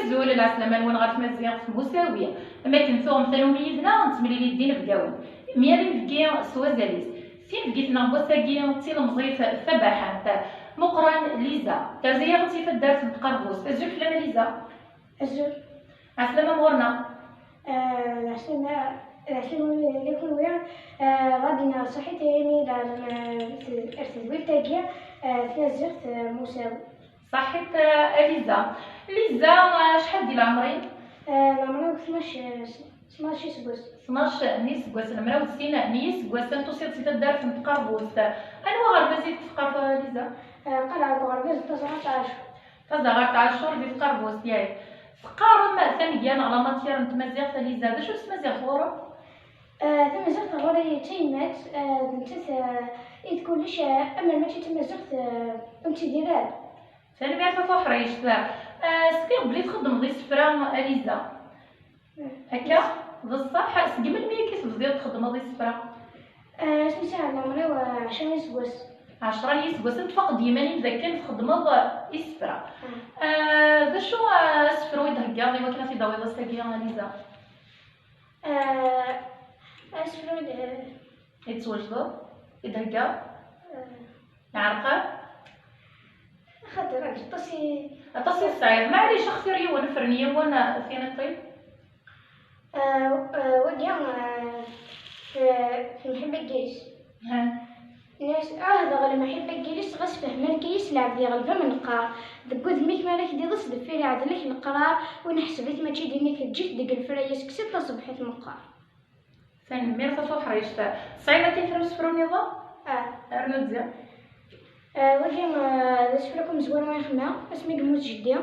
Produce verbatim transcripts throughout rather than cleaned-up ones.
Azul, lɛeslama-nwen ɣer tmaziɣt Musawi. Am akken tuɣem tanumi yid-neɣ, nettemlili-d d inebgawen. Myal inebgi s wazal-is. Tinebgit-nneɣ n wass-agi d tilemẓit tabaḥant, Meqqran Liza. Terza-yaɣ-d si taddart n Tqerbust. Azul fell-am a Liza. Azul. Ɛeslama-m ɣur-neɣ. Eh, lɛeslama, lɛeslama-nwen di kunwi. Eh, ɣadina ṣaḥit a yimi ar, eh, ar tedwilt-agi, eh, tmaziɣt, eh, Musawi. Ṣaḥit, eh, a Liza. Liza, eh, acḥal di leɛmer-im? Eh, leɛmer-iw tnac, eh, tnac iseggasen. Tnac n yiseggasen, mraw d sin n yiseggasen, tusiḍ-d si taddart n Tqerbust. Anwa aɣerbaz i teqqareḍ a Liza? Eh, qqareɣ deg uɣerbaz n Tazeɣɣa n Ɛacur. Tazeɣɣa n Ɛacur di Tqerbust, yak. Teqqarem tanga neɣ la matière n tmaziɣt a Liza, d acu s tmaziɣt ɣur-m? Eh, tamaziɣt ɣur-i d tayemmat, eh, d nettat, eh, i d kullec, eh, amer mačči d tamaziɣt, eh, ur nettidir ara. Tanemmirt a Tuḥrict. Eh, sliɣ belli txeddmeḍ isefra a Liza. Akka? D ṣṣeḥ? Seg melmi akka i tebdiḍ txeddmeḍ isefra? Eh, asmi sɛiɣ leɛmer-iw, eh, ɛecra n yiseggasen. Ɛecra n yiseggasen, tfaqeḍ yiman-im dakken txeddmeḍ isefra. Eh, d acu, eh, asefru i d-theggaḍ i wakken ad t-id-tawiḍ ass-agi a Liza? Eh, asefru i d- I d-twejdeḍ? I d-theggaḍ? Eh, Iɛreq-am? Axaṭer aṭas i... Aṭas i tesɛiḍ. Maɛlic, xtir yiwen, fren yiwen, eh, tin iṭṭin. Eh, eh, wagi, eh, f-, f lemḥibba n yiles. Ha. Nnas, ah, daɣ lemḥibba n yiles, ɣas fehmer-k-iyi s lɛebd iɣelb am neqqar. Deg wudem-ik mi ara k-d-iḍes deffir iɛdel-ak leqrar, win ḥseb-it mačči d inek eǧǧ-it deg lefraya-s kkes-it taṣebḥit meqqar. Tanemmirt a Tuḥrict. Tesɛiḍ akka kra usefru nniḍen? Ah. Rnu-d ziɣ. Ah, wagi, ah, d asefru akk amezwaru i xedmeɣ, asmi yemmut jeddi.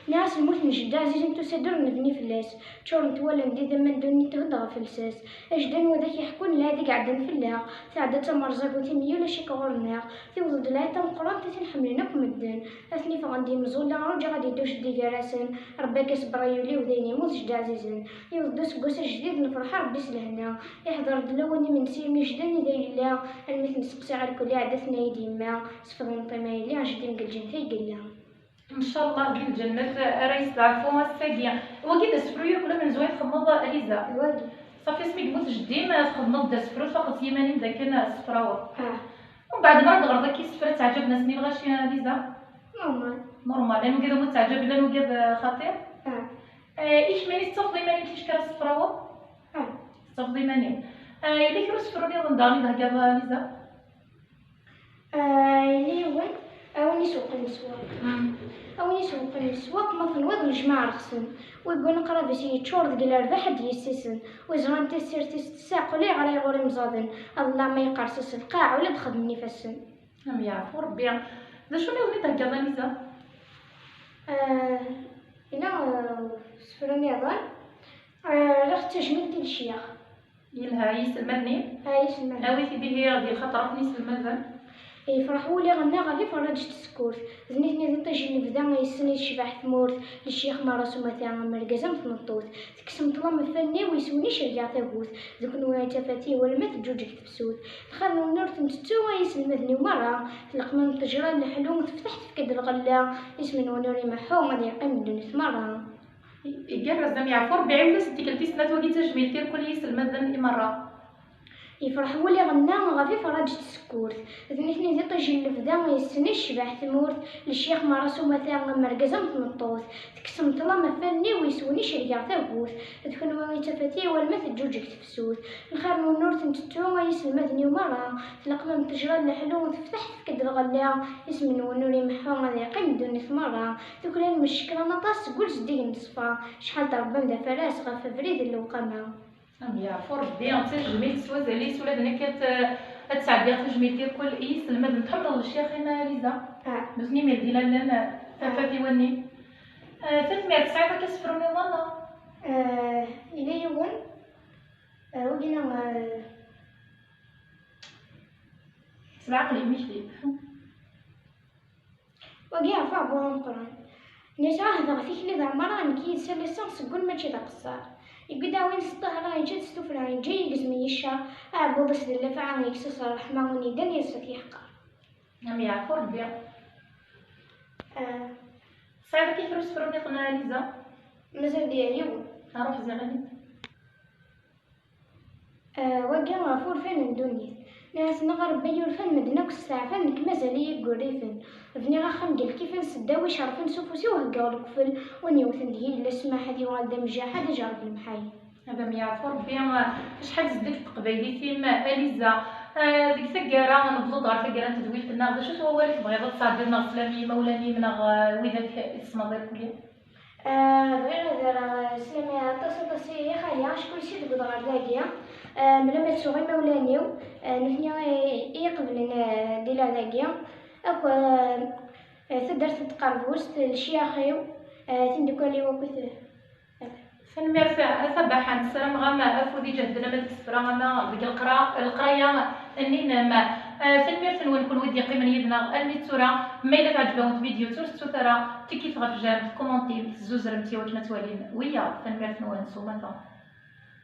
Nniɣ-as lmut n jeddi ɛzizen tusa-d ur nebni fell-as. Ččurent wallen d idammen ddunit thedd ɣef lsas. Ajdid n wid ak-iḥekkun lɛid i iɛeddan fell-aɣ. Tɛedda d tamerẓagut i meyyu ulac-ik ɣur-neɣ. Tiweḍ-d lɛid tameqqrant i ten-ḥemmlen akk medden. Aten-ffɣen-d yimẓulla, ruǧaɣ ad yeddu jeddi gar-asen. Rebbi-k aṣebber ay ul-iw d ayen yemmut jeddi ɛzizen. Yiweḍ-d useggas ajdid, nefreḥ a Rebbi s lehna. Iḥḍer-d lawan imensi imi jdan i da yella, almi t-nesteqsi ɣer kulli iɛedda tenna-yi-d yemma, sefḍen ṭima yelli, jeddi-m deg lǧennet ay yella. Ncallah di lǧennet ara yesteɛfu ass-agi. Wagi d asefru yakk amenzu i txedmeḍ a Liza? D wagi. Safi asmi yemmut jeddi-m txedmeḍ-d asefru, tfaqeḍ s yiman-im dakken tessefraweḍ. Ah. Umbeɛd mi ara d-teɣreḍ akka isefra tteɛǧaben-asen i lɣaci a Liza? Normal. Normal. Llan wigad umi tteɛǧaben, llan wigad, eh, xaṭi? Ah. Eh, i kemmini tettafeḍ iman-im ticki ara tessefraweḍ? Ah. Tettafeḍ iman-im. Eh, yella kra usefru nniḍen daɣen i d-theggaḍ a Liza? Ah, yella yiwen, a win isewwqen leswaq. Mm. A win isewwqen leswaq, ma tenwiḍ lejmaɛ rexsen. Wi yewwin aqrab-is yeččur deg lerbaḥ ad d-yessisen. Wi ẓran tasirt-is tesseɛqel ayɣer ayɣur imẓaden. Aḍellaɛ ma yeqqerṣ s lqaɛ, ula d-xedmen ifassen. Am yeɛfu Rebbi. D acu nniḍen i d-theggaḍ a Liza? Ah, yella, ah, usefru nniḍen. Ah, rriɣ d tajmilt i lecyax. Yelha, i yiselmaden-im? Ah, i yiselmaden. Awi-t-id ihi di lxaṭer akk n yiselmaden. Yefreḥ wul iɣenna ɣef iferraǧ n tsekkurt. D nitni d iṭij n lebda, yessen i tecbeḥ tmurt. Lecyax merra s umata, am argaz am tmeṭṭut. Tekksem ṭṭlam ɣef wallen-iw, yeswen-icergeɣ tagut. D kenwi ay d tafat-iw, alma teǧǧuǧeg tefsut. Lxir-nwen ur ten-tettu, ay iselmaden-iw merra. Tleqqmem ṭṭejra n leḥlu, tefteḥ tefka-d lɣella. Isem-nwen ur imeḥḥu, ad yeqqim ddunit merra. Igerrez, am yeɛfu Rebbi, ɛiwed-as-d tikkelt tis snat, wagi d tajmilt irkul i yiselmaden i merra. Yefreḥ wul iɣenna ɣef iferraǧ n tsekkurt. D nitni d iṭij n lebda, yessen i tecbeḥ tmurt. Lecyax merra s umata, am argaz am tmeṭṭut. Tekksem ṭṭlam ɣef wallen-iw, yeswen-icergeɣ tagut. D kenwi i d tafat-iw, alma teǧǧuǧeg tefsut. Lxir-nwen ur ten-tettu, ay iselmaden-iw merra. Tleqqmem ṭṭejra n leḥlu, tefteḥ tefka-d lɣella. Isem-nwen ur imeḥḥu, ad yeqqim ddunit merra. Tuklalem ccekran aṭas seg ul zeddigen ṣṣfa. Acḥal trebbam d afaras ɣef abrid n lewqama. Am yeɛfu Rebbi, d tajmilt s wazal-is, ula d nekk ad, ad sɛeddiɣ tajmilt irkul i yiselmaden. Tḥemmleḍ lecyax-im a Liza? Ah. Nutni mi d-ilalen, ah, tafat i wallen-im. Ah, tanemmirt, tesɛiḍ akka asefru nniḍen, neɣ? Ah, yella yiwen. Ah, wagi, ah, s leɛqel-im i k-t-id. Wagi ɣef uɛebbuḍ ameqqran. Nniɣ ɛehdeɣ tikli d ɛemṛa, nekk yid-s ala ssaɣ seg wul mačči d aqeṣṣer. Yewwi-d aɛwin s ṭṭahra, yeǧǧa-d s tuffra, yeǧǧa-yi igzem-iyi cceṛ. Aɛebbuḍ-is d llafaɛa, yekkes-as ṛṛeḥma, win yeddan yeḍsa-t yeḥqer. Am yeɛfu Rebbi. Ah. Tesɛiḍ akka kra usefru nniḍen a Liza? Mazal d yiwen. Aruḥ ziɣ ini. Ah, wagi ɣef urfan n ddunit. Nniɣ-asen, a Ṛebbi, yurfan medden akk steɛfan, nekk mazal-iyi deg urrif-en. Bniɣ axxam deg lkif-en, seddaw icerfen s ufus-iw, heggaɣ lekfel, win yewten deg-i yella ssmaḥ, ad yuɣal d amjaḥ, ad ijerreb lemḥay. Ad am-yeɛfu Ṛebbi. Acḥal zeddig teqbaylit-im, a Liza? Ah, deg taggara, newweḍ-d ɣer taggara n tedwilt-nneɣ, d acu-t wawal i tebɣiḍ ad tesɛeddiḍ neɣ sslam i yimawlan-im neɣ, ah, widak i tessneḍ irkelli? Ah, bɣiɣ ad rreɣ, ah, sslam aṭas, aṭas i xali, acku yessi deg uḍɣar dagi. Ah, mela ma ttuɣ imawlan-iw, ah, nutni i, i iqeblen, ah, di lɛada-agi. Akk, ah, ah, taddart n Tqerbust, lecyax-iw, ah, timdukal-iw akkit. Tanemmirt a Tabaḥant, ssarameɣ-am afud iǧehden ama deg isefra ama deg leqra-, leqraya-nni-inem. Ah, tanemmirt-nwen kunwi d-yeqqimen yid-neɣ almi d tura. Ma yella teɛǧeb-awen tvidyut, ur tettut ara tikit ɣef jam, tkumantim, tezzuzremt i wakken ad twalim wiyaḍ. Tanemmirt-nwen s umata.